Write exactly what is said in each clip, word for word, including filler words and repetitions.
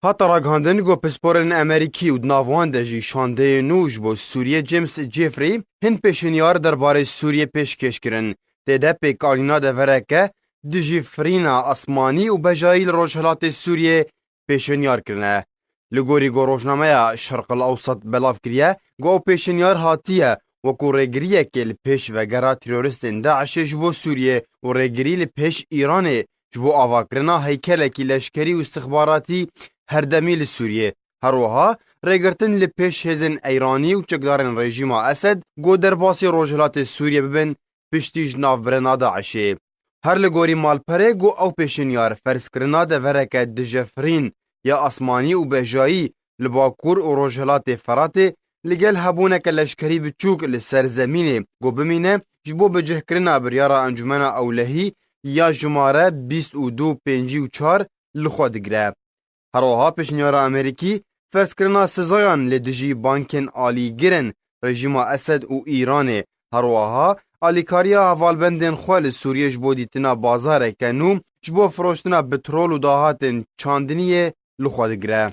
Hate ragihandin ku pisporên Amerîkî û di nav wan de jî şandeyê nû ji bo Sûriyê James Jeffrey hin pêşinyar derbarê Sûriyê pêşkêş kirin. Tê de pêkanîna devereke dijî firîna asmanî û bejayî li rojhilatê Sûriyê pêşinyar kirine. Li gorî ku rojnameya Şerq el Ewsat belav kiriye, ku ew pêşinyar hatiye wekû rêgiriyekê li pêş vegera teroristên DAIŞê ji bo Sûriyê û rêgirî li pêş Îranê ji bo avakirina heykelekî leşkerî û istixbaratî herdemî li Sûriyê. Her wiha rêgirtin li pêş hêzên Eyranî û çekdarên rejîma Esed ku derbasî rojhilatê Sûriyê bibin, piştî ji navbirina DAIŞê. Her li gorî malperê ku ew pêşinyar ferzkirina devereke dijefirîn ya asmanî û bejayî li bakur û rojhilatê Feratê li gel hebûneke leşkerî biçûk li ser zemînê ku bimîne ji bo bicihkirina biryara Encûmena Ewlehî ya jimare bîst û du pêncî û çar li xwe digire. Her wiha pêşniyara Amerîkî ferzkirina sizayan li dijî bankên alîgir in rejîma Esed û Îranê. Her wiha alîkariya hevalbendên xwe li Sûriyê ji bo dîtina bazareke nû ji bo firoştina petrol û dahatên çandiniyê li xwe digire.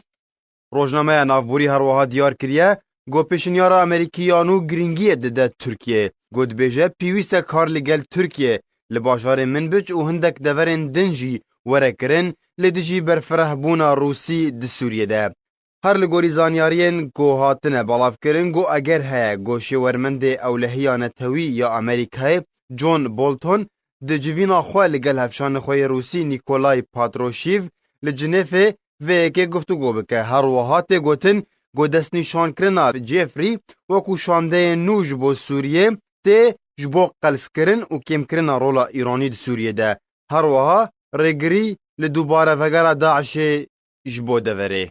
Rojnameya Navborî her wiha diyar kiriye ku pêşinyara Amerîkî ya nû giringiyê dide Tirkiyê. Ku dibêje pêwîst e kar li gel Tirkiyê li bajarê Minbic û hindek deverên din jî were kirin li dijî berfirehbûna Rûsî di Sûriyê de. Her li gorî zanyariyên ku hatine belavkirin ku eger heye ku şêwermendê ewlehiya netewî ya Amerîkayê John Bolton di civîna xwe li gel hevşanê xwe yê Rûsî Nikolay Patrushev li Cinêfê vê yekê guftûgo bike. Her wiha tê gotin ku destnîşankirina Jeffrey wekû şandeyê nû ji bo Sûriyê tê ji bo qelskirin û kêmkirina rola Îranî di Sûriyê de. Her wiha rêgirî li dubare vegera DAIŞê ji bo deverê.